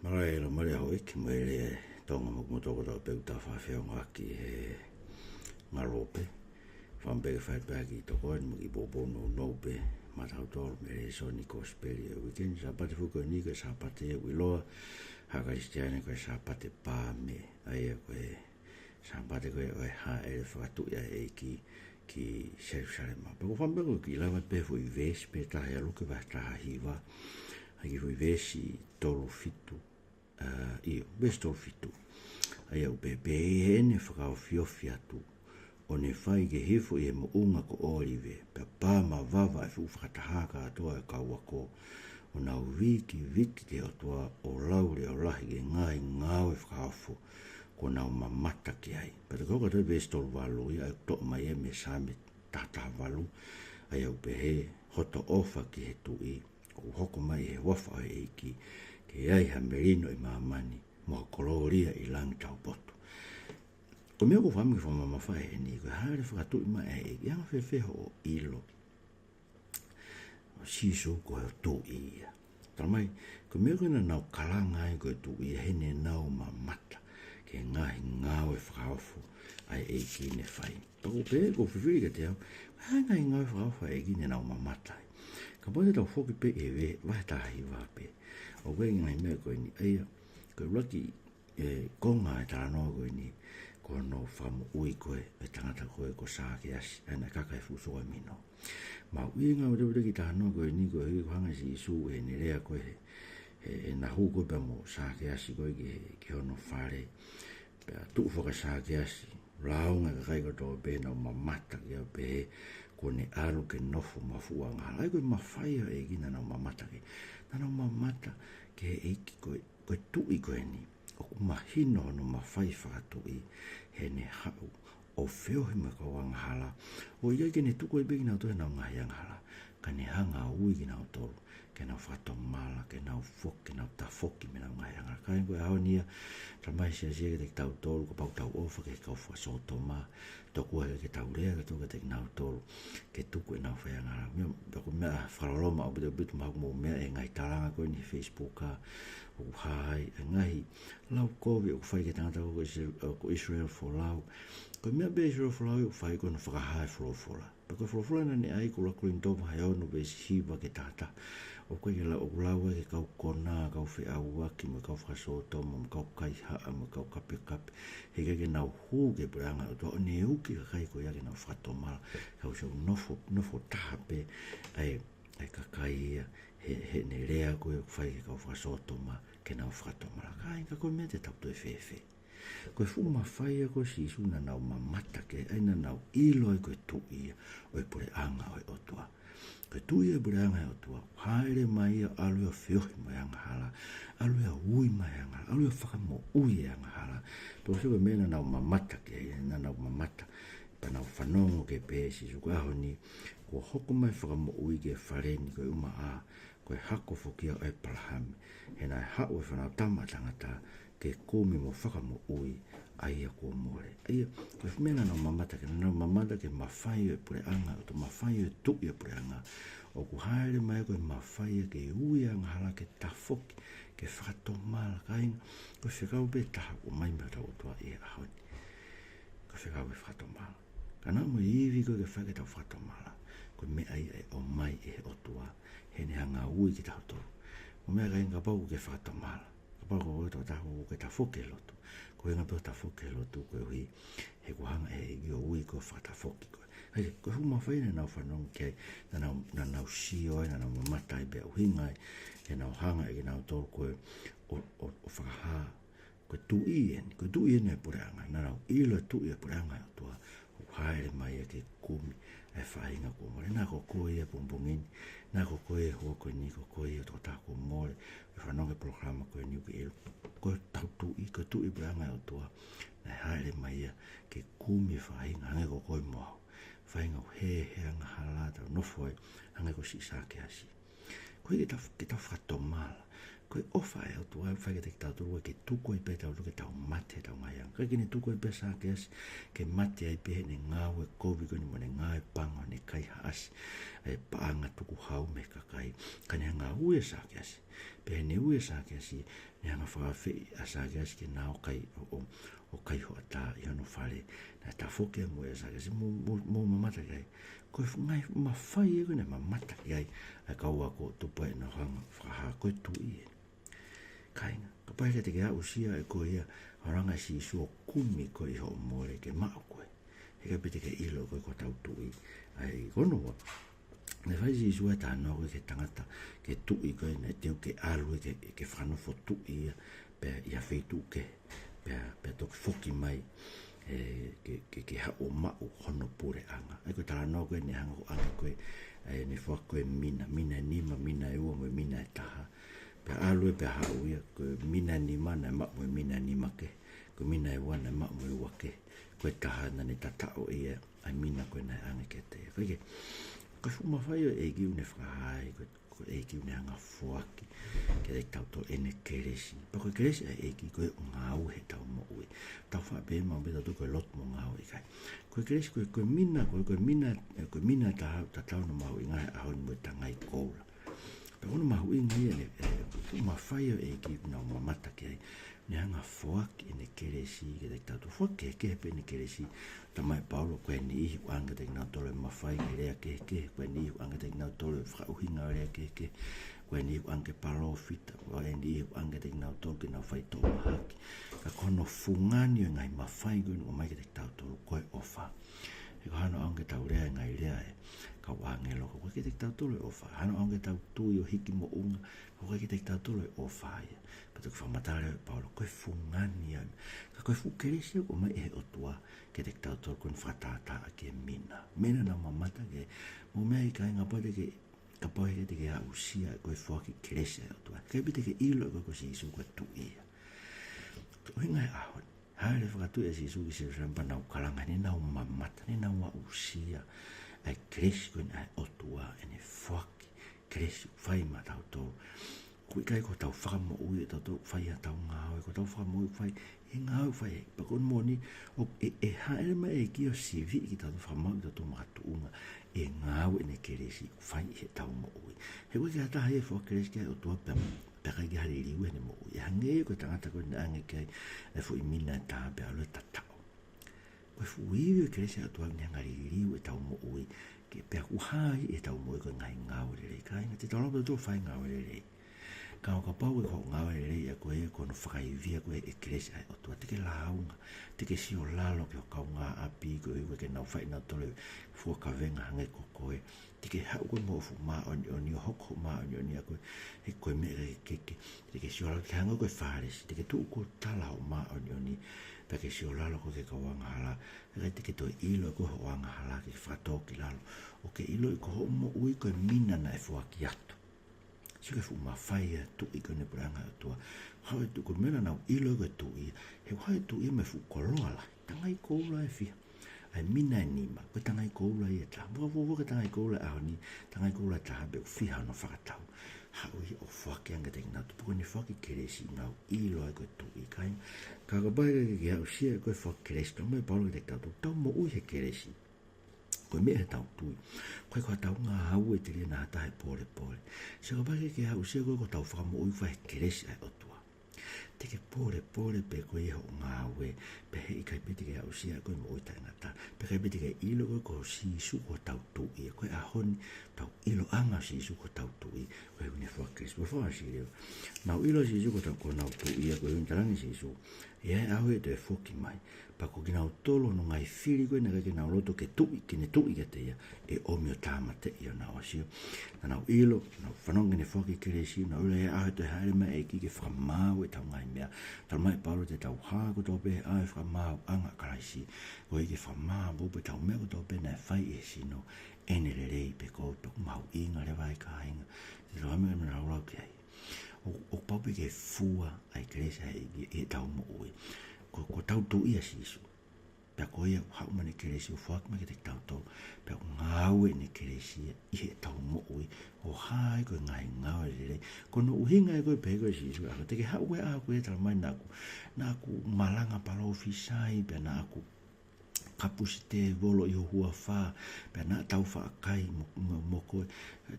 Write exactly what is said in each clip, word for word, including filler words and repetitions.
Mālō e lava mai ʻa e houʻeiki mo e lea ʻa e Tonga mo kimoutolu kotoa pē ʻoku tau feʻaveʻaki he ngalope. Fakaʻamu pē ke fai pē ha kiʻi tokoni mo e kiʻi poupou nounou pē maʻatautolu mei he lēsoni Kosipeli ʻo e uike ni. Sāpate foki ko eni ko e Sāpate ʻoku ʻiloa ʻe he Kalisitiane ko e Sāpate Paame, ʻa ia ko e Sāpate ko ē ʻo e hāʻele fakatuʻi ʻa e ʻEiki ki Selusalema. Pea ʻoku ou fakaʻamu pē ke u kiʻi lave pē he foʻi veesi pē taha ʻia Luke vahe taha hiva, ʻa e kiʻi foʻi veesi tolu fitu, ʻa, ʻio, veesi tolu fitu. ʻA ia ʻoku pehē: Pea ʻi heʻene fakaofiofi atu, ʻo ne fai ke hifo ʻi he moʻunga ko ʻŌlive, pea pā mavava ʻa e fuʻu fakataha kātoa ʻo e kau ako, ʻo nau vikiviki ki he ʻOtua, ʻo lauleʻo lahi ki he ngaahi ngāue fakaofo kuo nau mamata ki ai. Pea toki hoko atu e veesi tolu valu ia ʻoku toʻo mai ia mei he Saame taha taha valu, ʻa ia ʻoku pehē: Hoto ʻofa ki he Tuʻi, ʻoku hoko mai ʻi he huafa ʻo e ʻEiki, ke ʻi ai ha melino ʻi māmani, mo ha kolōlia ʻi langi taupotu. Ko e meʻa ʻoku ou fakaʻamu ke fakamamafaʻi heni, ko e hāʻele fakatuʻi mai ʻa e ʻEiki, ʻe anga fēfē hoʻo ʻilo ʻo Sīsū ko e Tuʻi ia? Tala mai, ko e meʻa ko ē naʻa nau kalanga ai ko e Tuʻi ia, heʻene nau mamata ki he ngaahi ngāue fakaofo ʻa e ʻEiki ne fai. Pea ʻoku ou pehē, ʻoku ou fifili kiate au, ko e hā e ngaahi ngāue fakaofo ʻa e ʻEiki ne nau mamata ai? Kapau te tau foki pē ʻi he ve-, vahe taha hiva pē, ʻoku ʻi ai e ngaahi meʻa ko eni. ʻA ia, ko e ʻuluaki, ē, konga e talanoa ko eni, ko hono fakamoʻui ko ē ʻo e tangata ko ē ko Sākeasi, ʻa ia naʻe kaka he fuʻu soa mino. Mahuʻinga ʻaupito e kiʻi talanoa ko eni koeʻuhi ko e hanga ʻe Sīsū ʻi heʻene lea ko ē he, he, he naʻe hū ko ē pea mo Sākeasi ko ē ki he, ki hono fale. Pea tuʻu foki ʻa Sākeasi, lāunga e kakai kotoa pē, nau mamata ki ai, pehē kuo ne ʻalu ke nofo maʻa e fuʻu angahala. ʻA ia ko e mafai ʻo e ʻEiki naʻa nau mamata ki ai. Naʻa nau mamata ki he ʻEiki ko ē, ko e Tuʻi ko eni, ʻoku mahino hono mafai fakatuʻi heʻene haʻu ʻo feohi mo e kau angahala. ʻOku ʻikai ke ne tuku ai pē kinautolu ʻi heʻenau ngaahi angahala, ka ne hanga ʻo ui kinautolu ke nau fakatomala, ke nau foki, ke nau tafoki mei heʻenau ngaahi angahala. Kāinga, ko e ʻaho ni ia, tala mai ʻe he Siasi kiate kitautolu, kapau ʻoku tau ʻofa ki he kau fakasōtoma, tokua ke tau lea atu kiate kinautolu ke tuku ʻenau faiangahala. Meʻa, pea ko e meʻa fakaloloma ʻaupito ʻaupito mahalo ʻoku mou meaʻi e ngaahi talanga ko eni he Facebook, ʻa, ʻoku hā ai e ngaahi lau kovi ʻoku fai ki he tangata ko ē ko Israel, ʻa, ko Israel Folau. Ko e meʻa pē ʻa Israel Folau ʻoku fai ko hono fakahā e folofola. Pea ko e folofola naʻa ne ʻai ko e ʻuluaki Kolinitō vahe ono veesi hiva ki he taha taha. ʻOku ʻikai ke lau, ʻoku lau ai ki he kau konā, kau feʻauaki, mo e kau fakasōtoma, mo e kau kaihaʻa, mo e kau kapekape. He ʻikai ke nau hū ki he puleʻanga ʻo e ʻOtua, ʻo ne uki e kakai ko ia ke nau fakatomala. Ka ʻoku ʻikai ke nau nofo, nofo taha pē ʻa e, ʻa e kakai ia he, heʻene lea ko ē ʻoku fai ki he kau fakasōtoma ke nau fakatomala. Kāinga, ko e meʻa te tau toe fēfē? Ko e fuʻu mafai ia ko ē ʻo Sīsū naʻa nau mamata ki ai, ʻa ia naʻa nau ʻilo ai ko e Tuʻi ia ʻo e puleʻanga ʻo e ʻOtua. Ko e Tuʻi ia ʻo e puleʻanga ʻo e ʻOtua, hāʻele mai ia ʻo ʻalu ia ʻo feohi mo e angahala, ʻalu ia ʻo ui mai e angahala, ʻalu ia ʻo fakamoʻui e angahala. Pea ko e meʻa naʻa nau mamata ki ai, naʻa nau mamata, pea nau fanongo ki he pehē ʻe Sīsū, ko e ʻaho ni kuo hoko mai e Fakamoʻui ki he fale ni, ko e ʻumaʻā ko e hako foki ia ʻo ʻĒpalahame. He naʻe haʻu e Fānautama ʻa Tangata ke kumi mo fakamoʻui ʻa ia kuo mole. ʻA ia, ko e fuʻu meʻa naʻa nau mamata ki ai, naʻa nau mamata ki he mafai ʻo e puleʻanga, ʻo e mafai ʻo e Tuʻi ʻo e puleʻanga, ʻoku hāʻele mai ko e mafai ia ke ui e angahala, ke tafoki, ke fakatomala. Kāinga, ko e fekau pē ʻe taha ʻoku ʻomai mei hotau ʻOtua ʻi he ʻaho ni. Ko e fekau ke fakatomala. Ka naʻa mo e ivi ko ē ke fai ke tau fakatomala, ko e meʻa ia ʻe ʻomai ʻe he ʻOtua heʻene hanga ʻo ui kitautolu. Ko e meʻa, kāinga, kapau ʻoku ke fakatomala, kapau ko koe ʻoku ke tafoki he lotu, ko e ʻuhinga pē hoʻo tafoki he lotu koeʻuhi he kuo hanga ʻe he ʻEiki ʻo ui koe ʻo fakatafoki koe. ʻA ia, ko e fuʻu mafai naʻa nau fanongo ki ai, naʻa nau, naʻa nau sio ai, naʻa nau mamata ai, pea ʻuhinga ai ke nau hanga ʻe kinautolu ko ē ʻo, ʻo, ʻo fakahā ko e Tuʻi eni, ko e Tuʻi eni ʻo e puleʻanga. Naʻa nau ʻilo e Tuʻi ʻo e puleʻanga ʻo e ʻOtua, ʻoku hāʻele mai ia ke kumi ʻa e faʻahinga kuo mole. Naʻa ko koe ia he pongipongi ni, naʻa ko koe he houa ko eni, ko koe ia tokotaha kuo mole, ʻoku fanongo ki he polokalama ko eni, ʻoku ke ʻilo ko hotau Tuʻi, ko e Tuʻi ʻo e puleʻanga ʻo e ʻOtua, naʻe hāʻele mai ia ke kumi e faʻahinga hangē ko koe mo au. Faʻahinga ʻoku hē he angahala, tau nofo ai hangē ko siʻi Sākeasi. Koeʻuhi ke tau, ke tau fakatomala. Ko e ʻofa ʻa e ʻOtua ʻoku fai kiate kitautolu, ʻoku ʻikai ke tuku ai pē kitautolu ke tau mate heʻetau ngaahi angahala. ʻIkai ke ne tuku ai pē ʻa Sākeasi ke mate ai pē heʻene ngāue kovi ko eni mo ʻene ngāue pango, ʻene kaihaʻasi e paʻanga tukuhau mei he kakai. Ka ne hanga ʻo ui ʻa Sākeasi Pea ne ui ʻa Sakeasi, ne hanga ʻo fakaafeʻi ʻa Sakeasi ke na ō kai ʻo, ʻo, ʻo kai hoʻatā ʻi hono fale. Naʻe tafoki ʻa e moʻui ʻa Sakeasi, mou, mou, mou mamata ki ai. Ko e fuʻu ngaahi mafai ē ko ē naʻe mamata ki ai ʻa e kau ako, tupu ai ʻenau hanga ʻo fakahā ko e tuʻi ē. Kāinga, kapau he ʻikai te ke aʻusia ʻe koe ia, ʻa e langa ʻa Sīsū ʻo kumi koe ʻi hoʻo mole ke maʻu koe, he ʻikai pē te ke ʻilo ʻe koe ko hotau tuʻi. ʻA ia ko hono ua, naʻe fai ʻe Sīsū ʻa e talanoa ko ē ki he tangata, ki he tuʻi ko ē naʻe teu ke ʻalu ia ke, ke fakanofo tuʻi ia, pea ʻi ha feituʻu kehe, pea, pea toki foki mai, ē, ke, ke, ke haʻu ʻo maʻu hono puleʻanga. ʻA ia ko e talanoa ko ē naʻe hanga ʻo ʻoange ko ē, ē, naʻe foaki ko ē mina, mina ʻe nima, mina ʻe ua, mo e mina ʻe taha. Pea ʻalu ē pea haʻu ia, ko e mina ʻe nima naʻe maʻu mo e mina ʻe nima kehe, ko e mina ʻe ua naʻe maʻu mo e ua kehe, ko e taha naʻa ne tataʻo ia ʻa e mina ko ē naʻe ʻoange kiate ia. Ko e, ko e fuʻu mafai ʻo e ʻEiki ʻoku ne fakahā ai, ko e, ko e ʻEiki ʻoku ne hanga ʻo foaki kiate kitautolu ʻene kelesi. Pea ko e kelesi ʻa e ʻEiki ko e ʻoku ngāue heʻetau moʻui. Tau faʻa pehē maʻu pē tautolu ko e lotu mo ngāue, ʻikai. Ko e kelesi, ko e, ko e mina, ko e, ko e mina, ē, ko e mina ʻe taha ʻoku tatau hono mahuʻinga he ʻaho ni mo e tangai koula. Pea ko hono mahuʻinga ia ʻeni, ē, ko e fuʻu mafai ʻo e ʻEiki ʻoku nau mamata ki ai, ne hanga ʻo foaki ʻene kelesi kiate kitautolu. Foaki kehekehe pē ʻene kelesi. Talamai ʻe Paula, ko e niʻihi ʻoku ʻoange kiate kinautolu e mafai ki he lea kehekehe, ko e niʻihi ʻoku ʻoange kiate kinautolu e fakaʻuhinga ʻo e lea kehekehe, ko e niʻihi ʻoku ʻoange ki he palōfita, ko e niʻihi ʻoku ʻoange kiate kinautolu ke nau fai toʻomahaki. Ka ko hono fungani ʻo e ngaahi mafai ko eni ʻoku ʻomai kiate kitautolu ko e ʻofa. He ko e hā hono ʻaonga ke tau lea e ngaahi lea ʻa e kau ʻāngelo, ka ʻoku ʻikai kiate kitautolu e ʻofa? Hā hono ʻaonga ke tau tui ʻo hiki moʻunga, ka ʻoku ʻikai kiate kitautolu e ʻofa ia? Pea toki fakamatala ʻe Paula, ko e fungani ia. Ka ko e fuʻu kelesi ia ʻoku ʻomai ʻe he ʻOtua kiate kitautolu, ko ʻene fakatātā ʻaki e mina. Meʻa naʻa nau mamata ki ai, mou meaʻi kāinga, kapau te ke, kapau he ʻikai te ke aʻusia ʻe koe e foaki kelesi ʻa e ʻOtua, he ʻikai pē te ke ʻilo ʻe koe ko Sīsū ko e tuʻi ia. Ko e ʻuhinga he ʻaho ni, hāʻele fakatuʻi ʻa Sīsū ki Selūsalema pea nau kalanga, ne nau mamata, ne nau aʻusia ʻa e kelesi ko eni ʻa e ʻOtua, ʻene foaki kelesi ʻoku fai maʻatautolu. ʻOku ʻikai ko hotau fakamoʻui ʻatautolu ʻoku fai ʻetau ngāue, ko hotau fakamoʻui ʻoku fai ʻe he ngāue ʻoku fai ʻe he ʻEiki. Pea ko hono moʻoni, ʻoku, ʻe, ʻe hāʻele mai e ʻEiki ʻo siviʻi kitautolu, fakamaauʻi kitautolu makatuʻunga ʻi he ngāue ʻene kelesi ʻoku fai ʻi heʻetau moʻui. He ʻoku ʻikai ke ʻi ai ha taha ia ʻe foaki kelesi ki ai ʻa e ʻOtua pea, pea ʻikai ke ʻi ai ha liliu ʻi heʻene moʻui. ʻE hangē ia ko e tangata ko ē naʻe ʻoange ki ai e foʻi mina ʻe taha pea ʻalu ʻo tataʻo. Ko e fuʻu ivi ʻo e kelesi ʻa e ʻOtua ʻoku ne hanga ʻo liliu ʻetau moʻui, ke pea ʻoku hā ʻi heʻetau moʻui ko e ngaahi ngāue lelei. Kāinga, te tau lava tautolu ʻo fai ngāue lelei. Ka ʻo kapau ʻoku ʻikai ko hoʻo ngāue lelei ʻa koe ia ko hono fakaivia ʻa koe ʻe he kelesi ʻa e ʻOtua, te ke lāunga, te ke siolalo ki ho kaungāʻapi, koeʻuhi ʻoku ʻikai ke nau fai ʻenautolu e fua kavenga hangē ko koe. Te ke haʻu koe mo hoʻo fuʻu māʻoniʻoni ʻo hoko hoʻo māʻoniʻoni ʻa koe, he ko e meʻa ke, ke, ke, te ke siolalo, ke hangē ko e Fālesi, te ke tuʻu koe ʻo tala hoʻo māʻoniʻoni, pea ke siolalo koe ki he kau angahala, kae ʻikai te ke toe ʻilo ʻe koe hoʻo angahala, ke fakatō ki lalo, ʻo ke ʻiloʻi ko hoʻo moʻui ko e mina naʻe foaki atu. Sio ki he fuʻu mafai ʻa e tuʻi ko eni, puleʻanga ʻo e ʻOtua. Haʻu e tuʻi, ko e meʻa naʻa nau ʻilo ko e tuʻi, he ʻoku haʻu e tuʻi mo e fuʻu koloa lahi, tangai koula ʻe fiha. ʻA e mina ʻe nima, ko e tangai koula ia ʻe taha. Muʻa fuofua ko e tangai koula ʻaho ni, tangai koula ʻe taha pē ʻoku fiha hono fakatau. Haʻu ia ʻo foaki ange kiate kinautolu, pea ko ʻene foaki kelesi ʻoku nau ʻilo ai ko e tuʻi, kāinga. Ka kapau ʻe ʻikai ke ke aʻusia ʻe koe e foaki kelesi, talamai ʻe Paula kiate kitautolu, tau moʻui he kelesi. Ko e meʻa heʻetau tui. ʻOku ʻikai ko haʻatau ngāue telia naʻa ha taha ʻe pōlepole. Sio, kapau ʻe ʻikai ke ke aʻusia ʻe koe ko hotau fakamoʻui ʻoku fai he kelesi ʻa e ʻOtua, te ke pōlepole pē koe ʻi hoʻo ngāue, pea heʻikai pē te ke aʻusia ʻe koe e moʻui taʻengata, pea ʻikai pē te ke ʻilo ʻe koe ko Sīsū ko hotau tuʻi. Ko e ʻaho ni, tau ʻiloʻanga ʻo Sīsū ko hotau tuʻi, ko e ʻuhinga ʻene foaki kelesi. Pea fakaʻosi leva, nau ʻilo ʻa Sīsū ko hotau, ko honau tuʻi, ko e ʻuhinga naʻe talaange ʻe Sīsū, ʻe ʻi ai e ʻaho ʻe toe foki mai, pea ko kinautolu hono ngaahi fili ko ē naʻe ʻikai ke nau loto ke tuʻi, ke ne tuʻi kiate ia, ʻe ʻomi ʻo tāmateʻi ʻi honau ʻaʻahi. Naʻa nau ʻilo, nau fanongo ki heʻene foaki kelesi, nau ʻilo ʻe ʻi ai e ʻaho ʻe toe hāʻele mai e ʻEiki ke fakamaau ʻetau ngaahi meʻa. Talamai ʻe Paula te tau hā kotoa pē he ʻao ʻo e fakamaauʻanga ʻa Kalaisi, koeʻuhi ke fakamaau pē ʻetau meʻa kotoa pē naʻe fai ʻe he sino, ʻene lelei pe kovi, pea ʻoku mahuʻinga leva ia, kāinga. Te tau hā mai ki he meʻa naʻa ku lau ki ai. ʻOku, ʻoku pau pē ke fua ʻa e kelesi ʻa e ʻEiki ʻi heʻetau moʻui. Ko, ko hotau tuʻi ʻa Sīsū. Pea ko ia ʻoku haʻu mai ʻene kelesi ʻo foaki mai kiate kitautolu. Pea ʻoku ngāue ʻene kelesi ia ʻi heʻetau moʻui, ʻo hā ai ko e ngaahi ngāue lelei. Ko hono ʻuhinga ia ko e pehē ko ē ʻe Sīsū, ʻa, te ke haʻu he ʻaho ko ia ʻe talamai naʻa ku, naʻa ku malanga palōfisai, pea naʻa ku ʻapusi tēvolo ʻi ho huafa, pea naʻa tau faʻa kai mo, mo, mo koe.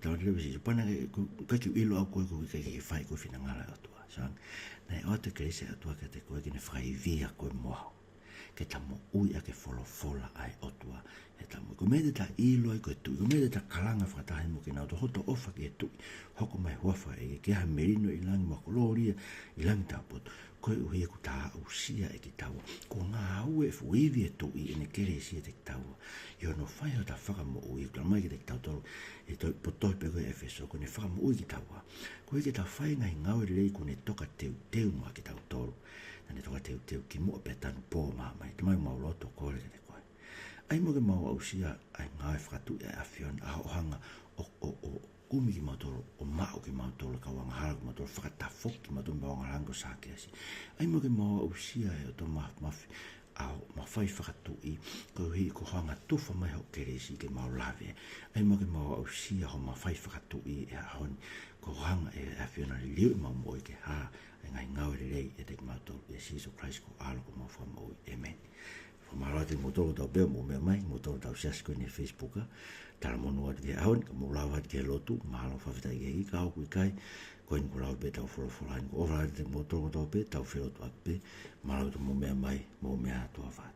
Tau lele Sīsū, pea naʻe ʻikai ke u ʻilo au koe, ko e ʻikai ke fai ko e finangalo ʻo e ʻOtua. Sai, naʻe ʻoatu ʻe Kalaisi ʻa e ʻOtua kiate koe ke ne fakaivia koe mo au, ke ta moʻui ʻaki e folofola ʻa e ʻOtua. He ta moʻui. Ko e meʻa te ta ʻilo ai ko e tuʻi, ko e meʻa te ta kalanga fakataha mo kinautolu, hoto ʻofa ki he tuʻi, hoko mai huafa ʻe ke ha melino ʻi langi mo ha kolōlia ʻi langi taupotu. Koeʻuhi ʻoku ta aʻusia ʻe kitaua, ko e ngāue ʻa e fuʻu ivi ʻo e tuʻi ʻene kelesi ʻiate kitaua, ʻi hono fai hota fakamoʻui, ʻoku talamai kiate kitautolu ʻe he tohi, potohi pē ko e ʻEfesō, ko ʻene fakamoʻui kitaua, koeʻuhi ke ta fai e ngaahi ngāue lelei kuo ne toka teuteu maʻa kitautolu. Naʻa ne toka teuteu kimuʻa pea tanu pō mahamai. Tamai, mau lotu ʻo kole kiate koe, ʻai muʻa ke mau aʻusia ʻa e ngāue fakatuʻi ʻa e ʻAfiona, ʻa hoʻo hanga ʻo, ʻo, ʻo kumi kimautolu, ʻo maʻu kimautolu, kau angahala kimautolu, fakatafoki kimautolu mei he angahala ko Sākeasi. ʻAi muʻa ke mau aʻusia, ʻe ʻOtua Māfimafi, ʻa hoʻo mafai fakatuʻi, koeʻuhi ko hoʻo hanga ʻo tufa mai hoʻo kelesi ke mau lave. ʻAi muʻa ke mau aʻusia hoʻo mafai fakatuʻi he ʻaho ni, ko hoʻo hanga, ʻe ʻAfiona, ʻo liliu ʻemau moʻui ke hā ʻa e ngaahi ngāue lelei ʻiate kimautolu. ʻIa Sīsū Kalaisi ko ho ʻAlo ko homau Fakamoʻui. ʻĒmeni. Fakamālō atu kiate kimoutolu kotoa pē ʻoku mou meʻa mai, kimoutolu ʻetau siasi ko eni he Facebook. Talamonū atu ki he ʻaho ni, ka mou lava atu ki he lotu, mālō, fakafetaʻi ki he ʻEiki. Ka ʻoku ʻikai, ko eni kuo lava pē ʻetau folofola ni. Ko e ʻofa lahi atu kiate kimoutolu kotoa pē, tau felotu atu pē. Mālō atu hoʻomou meʻa mai, mou meʻa ā, tuʻa ʻofa atu.